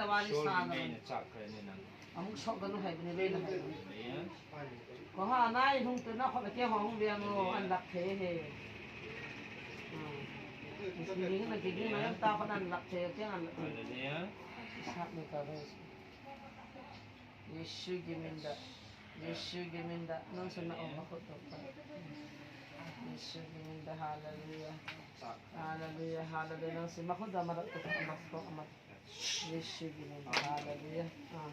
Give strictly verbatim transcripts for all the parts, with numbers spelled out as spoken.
na wali sa na. Amuk sok da nu hai bini le na hai. Ko ha nai hung tu na kho ke ho hung bia mo an lak the he. Ni na ki ni na ta kho an lak the ke an lak the. Sa ni ka ve. Yesu gi min da. Yesu gi min da. Nang sana o ma kho to pa. Yesu gi min da. Hallelujah. Hallelujah. Hallelujah. Nang si ma kho da ma da to pa ma kho ma. Yesu gi min da. Hallelujah. Ah.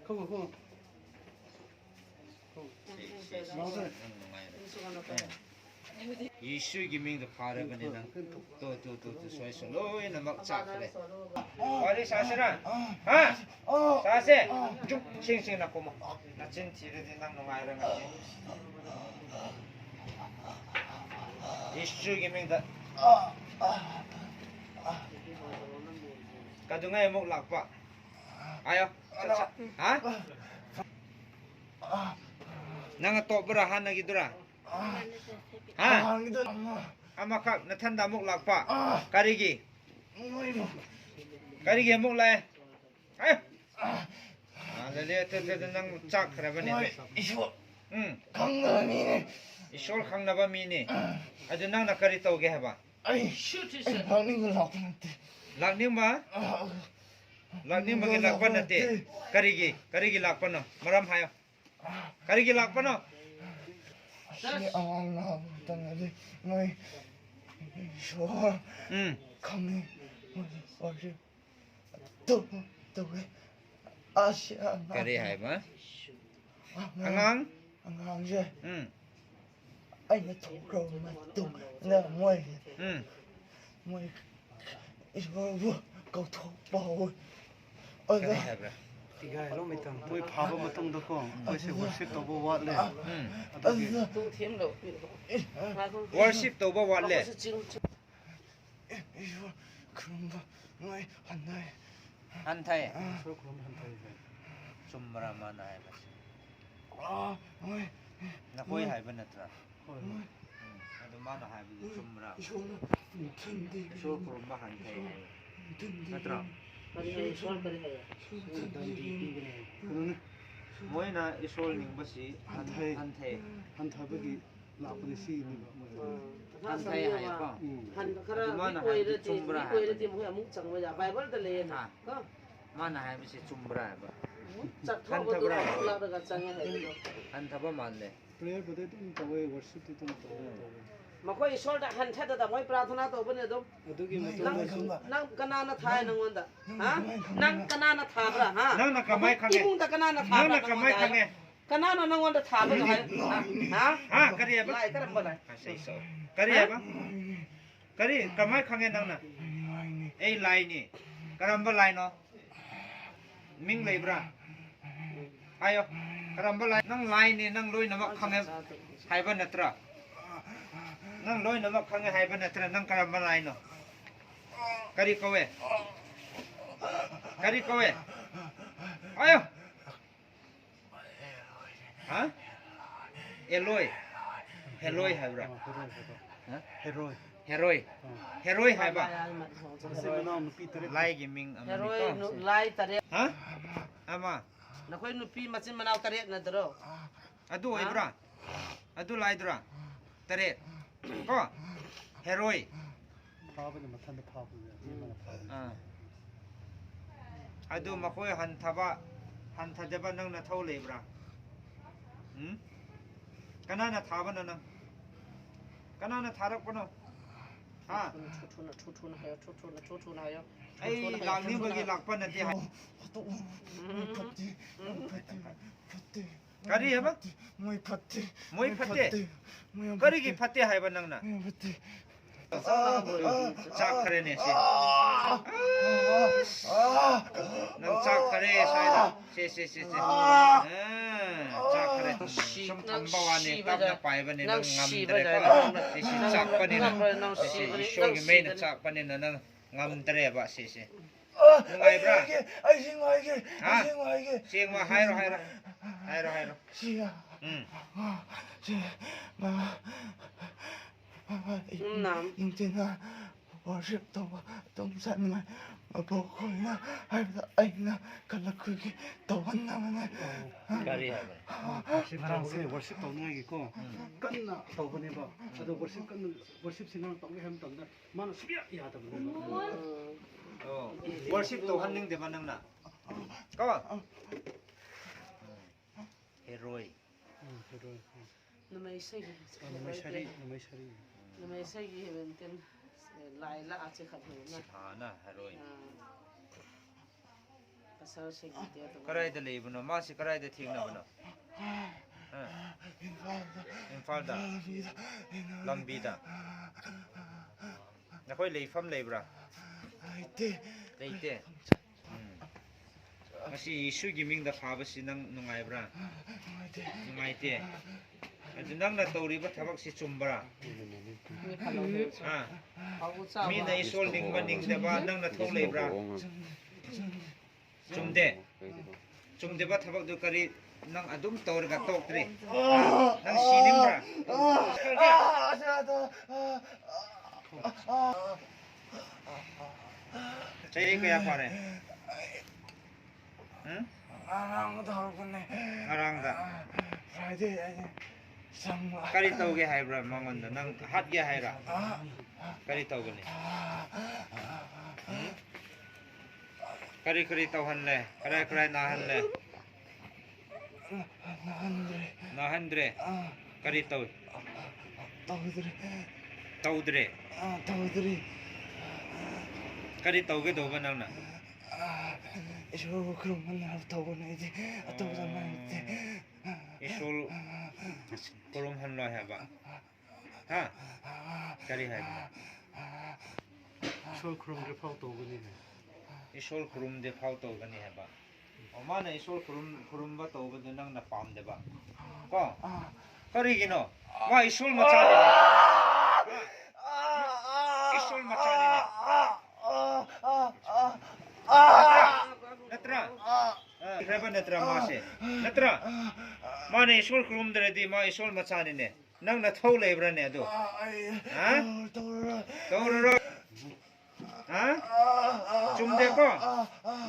Come on, come on. Yesu gi min da phare bani nang. To, to, to, to, soi, soi, loi na mak chak le. Ori sa se na. Ha? Sa se. Chuk, sing, sing na kuma. Na chin thi le din nang nungai ra ngai. Yesu gi min da. Ka du ngai mok lak pa. Ayo. Ha? Nang to bra han na gi dura. Ha? Ama kha na than da mok lak pa. Kari gi. Kari gi mok lai. Ai. Ah, le le te te te nang chak khara ba ni. Isol. Hmm. Khang na ba mi ni. Isol khang na ba mi ni. Adu nang na kari to ge haba. Ai. Ai, lak ning lak pa nate. Lak ning ba? Lak ning ba gi lak pa nate. Kari gi, kari gi lak pa no. Maram hayo. Kari gi lak pa no. Asi ang ang na tang ali. Ngai. So. Hmm. Khang ni. Asi. Tu, tu, eh. Asi, ah, kari hai ba? Ah, angang? Angang je. Hmm. Ai, na tu, ro, ma tu, na, moi. Hmm. Moi. Is, wo, wo, kau tu, pa, wo. Kari hai ba? Tigai lo mai tang. Moi pha ba ma tang da ko. Moi se worship to ba wat le. Hmm. Atu ke. Tu thiam lo. Worship to ba wat le. Khrumba, ngai, hanthei. Hanthei. Ah. Chumra mana hai ba. Ah, ngai. Nakoi hai ba natra. Hmm. Adu mana hai ba chumra. Isol khrumba hanthei. Natra. Kari hai, Isol kari hai. Moi na Isol ning ba si hanthei. Hanthei. Hanthei ba gi. Lakpani si ni ba mo. Hanthei hai ko. Hmm. Han kara mi koi ra ti, mi koi ra ti mo amuk chang mo ya Bible ta le na. Ko. Mana hai mi si chumra ba. Chak tho ko tu la da ka chang hai ko. Hanthaba man le. Prayer ba de tum ta we worship ti tum ta we. Ma koi Isol da hanthei da da moi prarthana to ba ne do. Nang, nang kanana tha e nang wanda. Ha? Nang kanana tha bra, ha? Nang na kamai khange. Imung da kanana tha bra. Nang na kamai khange. Kanana nang wanda tha bra, ha? Ha? Ha, kari ba? Lai, karamba lai. Ha, sei so. Kari ba? Kari, kamai khange nang na. Ei lai ni. Karamba lai no. Ming lei bra. Ayo, karamba lai, nang lai ni, nang loi namak khange, hai ba natra. Nang loi namak khange, hai ba natra, nang karamba lai no. Kari ko we. Kari ko we. Ayo. Ha? Eloi. Heloi hai bra. Ha? Heroi. Heroi. Heroi hai ba. Lai gi ming ama ni ko. Heroi nu, lai tare. Ha? Ama. Nakhoi nupi machin manao tare na dro. Adu oi bra. Adu lai dra. Tare. Ko. Heroi. Phaba ni mathanda phaba ni, ni mana phaba. Ah. Adu makhoi hanthaba. Hantha deba nang na thou leibra? Hmm? Kana na thaba na nang? Kana na tharap kono? Ha? Thu thu na, thu thu na hayo, thu thu na, thu thu na hayo. Ai, lang ni bagi lak pa na ti hai. Kari haba? Moi phatte. Moi phatte. Kari ki phatte haiba nang na? Moi phatte. Chak khare ne si. Nang chak khare sai da. Si, si, si, si. Ah, chak khare. Sum thamba wa ne, tap na pai ba ne, nang ngam dre ka. Si, si, chak pa ne na. Si, si, Ishwar ki mei na chak pa ne na, nang ngam dre ba, si, si. Nungai bra? Ai, si ngai ke. Ha? Ai, si ngai ke. Si ngai, hairo, hairo. Hairo, hairo. Si ya. Hmm. Si. Ma. Nam. Intina worship to, tom sa ngai. Apo ko na, ai na, kala ku ki to na na. Kari hai ba? Worship to ngai ki ko. Kan na to ba ne ba. Ado worship kan, worship sinang to ngai ham tam na. Mana suya ya tam na. Oh. Worship to han ning de ba nang na. Ko. Heroi. Hmm, heroi. Hmm. Numei sagi. Ah, numei sari, numei sari. Numei sagi hi ben tin, eh, lai la a chi khat hi na. Chi pha na, heroi. Ah. Pasal sagi te to. Karai da lei bano, ma si karai da thing na bano. Ah. Imphal da. Imphal da. Lambi da. Lambi da. Nakhoi leifam leibra? Leite. Leite. Hmm. Ngasi Jesu ki ming da phaba si nang nungai bra? Nungai te. Nungai te. Adu nang na tori ba thabak si chum bra? Ha. Mi na Ishwar ning ba ning de ba nang na thou leibra? Chum de. Chum de ba thabak du kari nang adum tor ga tok tre. Nang si ning bra? Chai kaya pare? Hmm? Ngarang da ho ko ne. Ngarang da. Friday, Friday. Kari tau ge hai bra mangon da nang hat ge hai ra. Kari tau ge ne. Hmm? Kari kari tau han le. Kari kari na han le. Na han dre. Na han dre. Kari tau. Tau dre. Tau dre. Tau dre. Kari tau ge do ba nang na. Ishwar khrum han tau na ji. Tau da na ji. Ishwar khrum han lo hai ba. Ha? Kari hai ba. Ishwar khrum de phau to gani hai. Ishwar khrum de phau to gani hai ba. O ma na Ishwar khrum, khrum ba to gani nang na pam de ba. Ko? Kari gino. Ma Ishwar ma cha ni. Ishwar ma cha ni. Natra. Natra. Natra ma se. Natra. Ma na Ishwar khrum de di ma Ishwar ma cha ni ne. Nang na thou leibra ne adu? Ha? Thou ra. Ha? Chum de ko?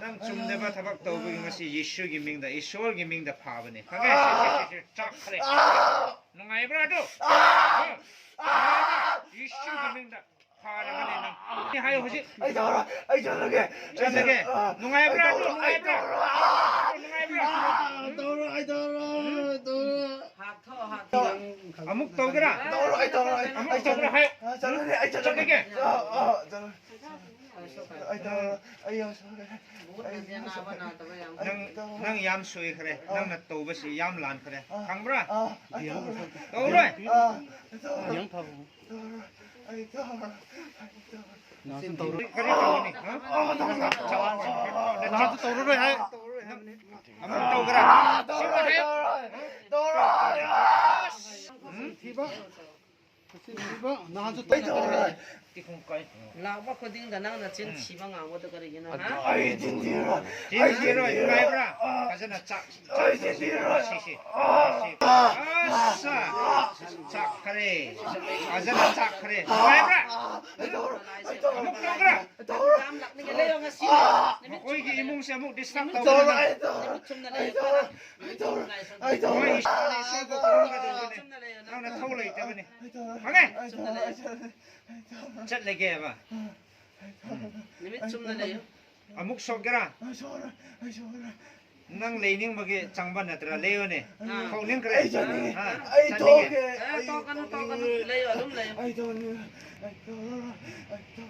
Nang chum de ba thabak tau ba ngasi Jisu ki ming da, Ishwar ki ming da pha ba ne. Khange? Chak khale. Nungai bra adu? Ha? Jisu ki ming da. Pha na ba ne nang. Ni hai ho si. Ai thou ra, ai thou ra ke. Thou ra ke. Nungai bra adu, nungai bra. Nungai bra. Thou ra, ai thou ra, thou ra. Amuk tau kira? Amuk tau kira hai? Chalo ne, ai chalo ne. Nang, nang yam sui khare, nang na tau ba si yam lan khare. Khang bra? Tau roi. Kari tau ni, ha? Nang tau roi hai. Amuk tau kira? Lau ba kho ding da nang na chin thiba ngah mo to kari gina ha? Chin thiro, ngai bra? Ajana chak, chak, chak, chak, chak, chak khare. Ajana chak khare. Ngai bra? Amuk tau kira? Oi ki imung se amuk disturb tau kira. Nang na thou lei te ba ni. Hage? Chat le ge ba. Nimit chum na le. Amuk sok kira? Nang lei ning mage chang ban natra lei o ne. Ah. Khau ning kare. Ai, chang ni. Ah, ai, chang to ni ke. Eh, to kanu, to kanu. Lei o, lum lei o. Ai, to ni. Ai, to. Ai, to.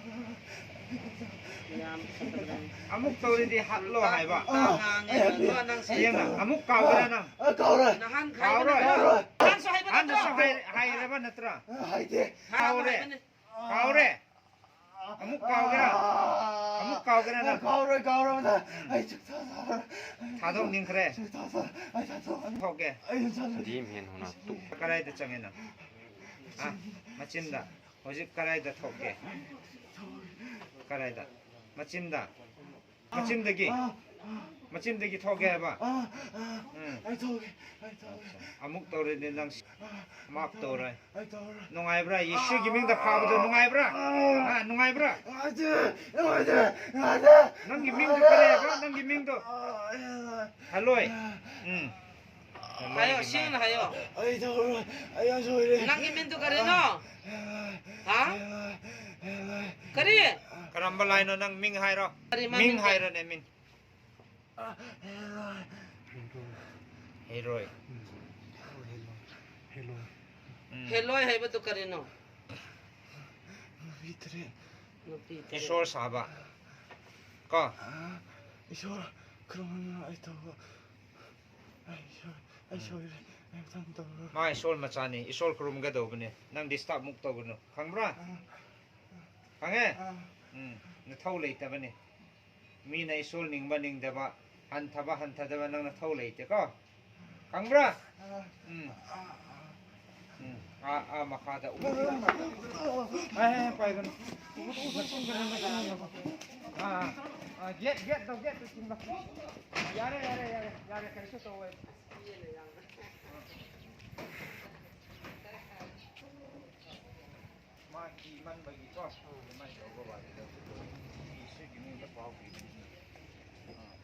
Yam, sa ta ba. Amuk to ri di hat lo hai ba. Ah, ah, nge, ai, to nang si. Yang na, amuk kau kare nang. Ah, kau re. Na han khai kau re. Kau re. Han so hai ba. Han so hai, hai re ba natra. Ah, hai de. Kau re. Kau re. Amuk kau kira. Amuk kau kira na. Kau re, kau re, na. Ai, chuk, tha, tha. Thadong ning kre. Chuk, tha, tha. Ai, tha, tha. Thok ke. Ai, tha, tha. Dim hen hona tu. Karai da chang na. Ah, machim da. Hojik karai da thok ke. Karai da. Machim da. Machim dagi. Ah, ah. Machim dagi thok ke ba? Ah, ah. Hmm. Ai, thok ke. Ai, thok ke. Amuk tore din lang. Ah. Map tore. Ai, thok ke. Nungai bra? Jesu gi ming da pha ba do nungai bra? Ah. Ah, nungai bra? Nungai de, nungai de, nungai de. Nang gi ming do kare ba? Nang gi ming do. Ah, ya. Haloi. Ah. Hmm. Hayo, sing na hayo. Ai, to, ai, ya, sorry. Nang gi min tu kare no? Ha? Kare? Karamba lai no nang ming hai ro. Kare ma ming hai ro ne min. Heroi. Heroi. Hmm. Heroi hai ba tu kare no? Nupi tare. Nupi tare. Isor saba. Ko. Ah, Isor, krum ai to. Ai, sorry. Ai, sorry. Ai, tang to. Ma, Isol machani, Isol krum ga do bani. Nang disturb muk to bani. Khang bra? Ah. Khang e? Ah. Hmm. Na thau lei ta bani. Mi na Isol ning ba ning da ba. Han tha ba, han tha da ba, nang na thau lei te ko. Khang bra? Ah. Hmm. Ah, ah. Hmm. Ah, ah, makha da. Ai, ai, pai gan. Ah, ah, get, get, do, get, do, sim ba. Yare, yare, yare, yare, kai su to wai. Ma ki man ba ki ko. Ma ki ko ba ki da. Ki su ki mun da pa ki. Ah.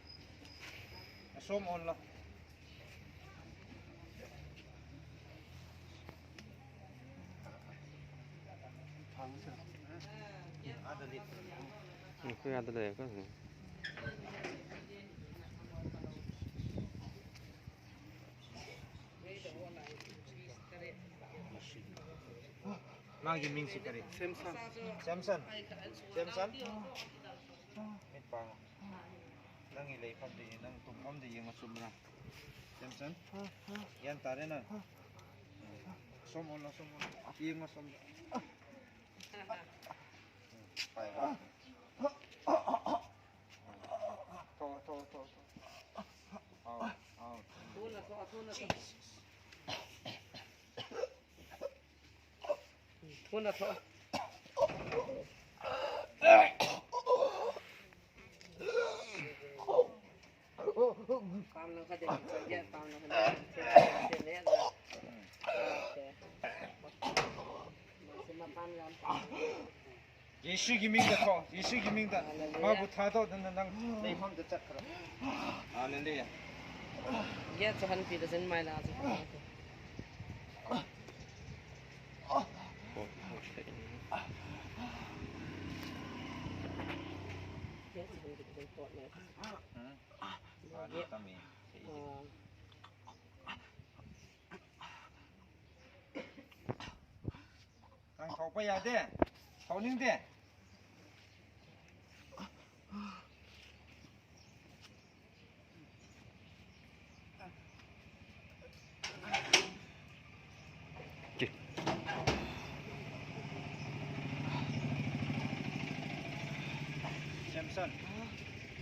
Som on la. Nang gi ming si kare? Samson. Samson. Samson. Mit pang. Nang i lei pham de, nang tum pham de, yang sum na. Samson. Yan tare na. Som on la, som on. Yang sum. Pai ba. Tho, tho, tho, tho. Out, out. Thuna tho, thuna tho. Thuna tho. Pam lang ka din, pam lang ka din, pam lang ka din. Jesu gi ming da tho, Jesu gi ming da. Hallelujah. Ma bu tha do dan nang lei pham da chat karo. Hallelujah. Ge chu han pi da sin mai la chu. Ge chu han pi da sin mai la. Hmm. Ge. Ah. Nang thou pa ya de. Thou ning de. Samson.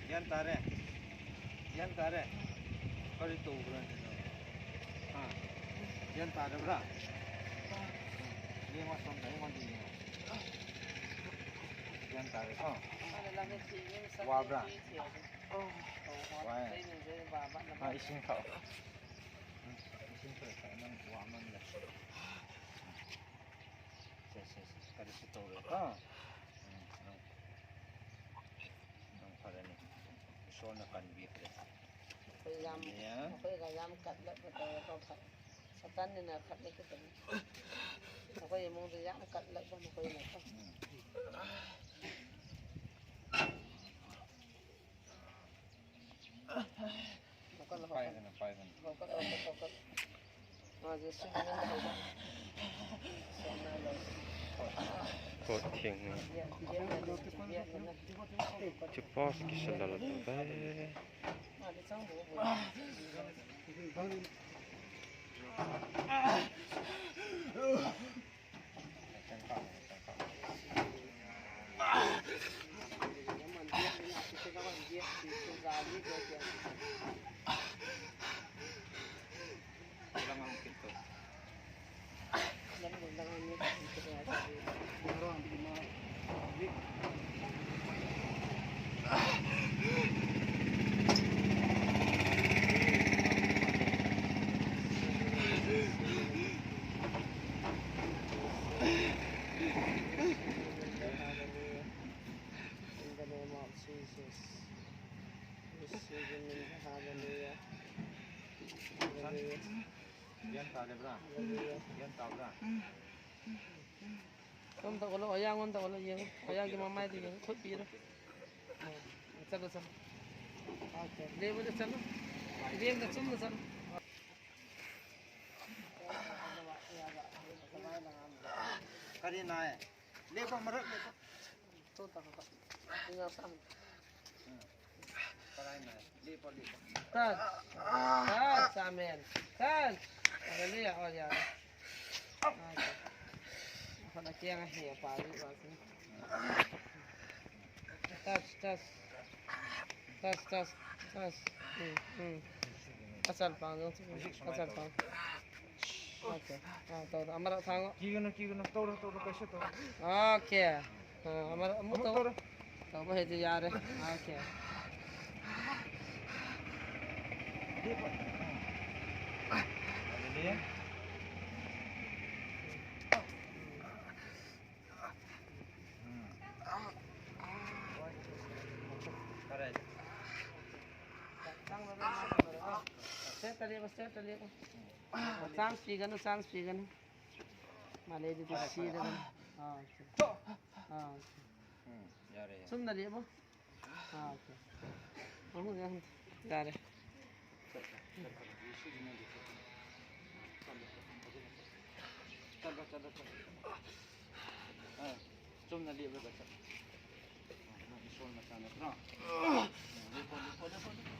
Yan tare. Yan tare. Kari to bra. Ha. Yan tare bra. Ye ma som dai ma di. Yan tare ko. Wa bra. Wa. Ha, isin ka. Isin ka, nang wa man la. Yes, yes, yes. Kari si to bra. Ha. Nang pha le ni. Sol na kan bi pha le. Khoi yam, khoi ka yam kat le pa to to pha. Satan ni na khat le ke to. Khoi mong de yam kat le pa khoi na to. Hmm. Kot theng ni. Chu post kisa lal ta ve. In the name of Jesus. Receive him in the hallelujah. Hallelujah. Yan ta le bra. Hallelujah. Yan ta bra. Ngom ta ko lo, oya ngom ta ko lo, yeng. Oya ki mamai ti yeng. Khut pi lo. Chalo, chalo. Okay. Le bo, chalo. Le bo, chalo, chalo. Kari nai. Lepa marak lepa. Tu tak tak. Tinggal sam. Parai nai. Lepa lepa. Touch. Touch. Amen. Touch. Hallelujah. Oh ya. Apa nak yang akhir apa ni? Touch, touch. Touch, touch, touch. Hmm, hmm. Asal pang, asal pang. Okay. Ah, to, amara thango. Kigano, kigano, to, to, to, kaise to. Okay. Ah, amara, amu to. Tau ba hedi yare. Okay. Chance pi ganu, chance pi ganu. Malay di tu si da ganu. Ah, okay. Ah, okay. Sum na liya mo? Ah, okay. Amu ya. Yare. Chal ba, chal ba, chal ba. Ah, chom na liya ba, chal. Ah, na isol na sana, bro. Ah, lipo, lipo, lipo, lipo.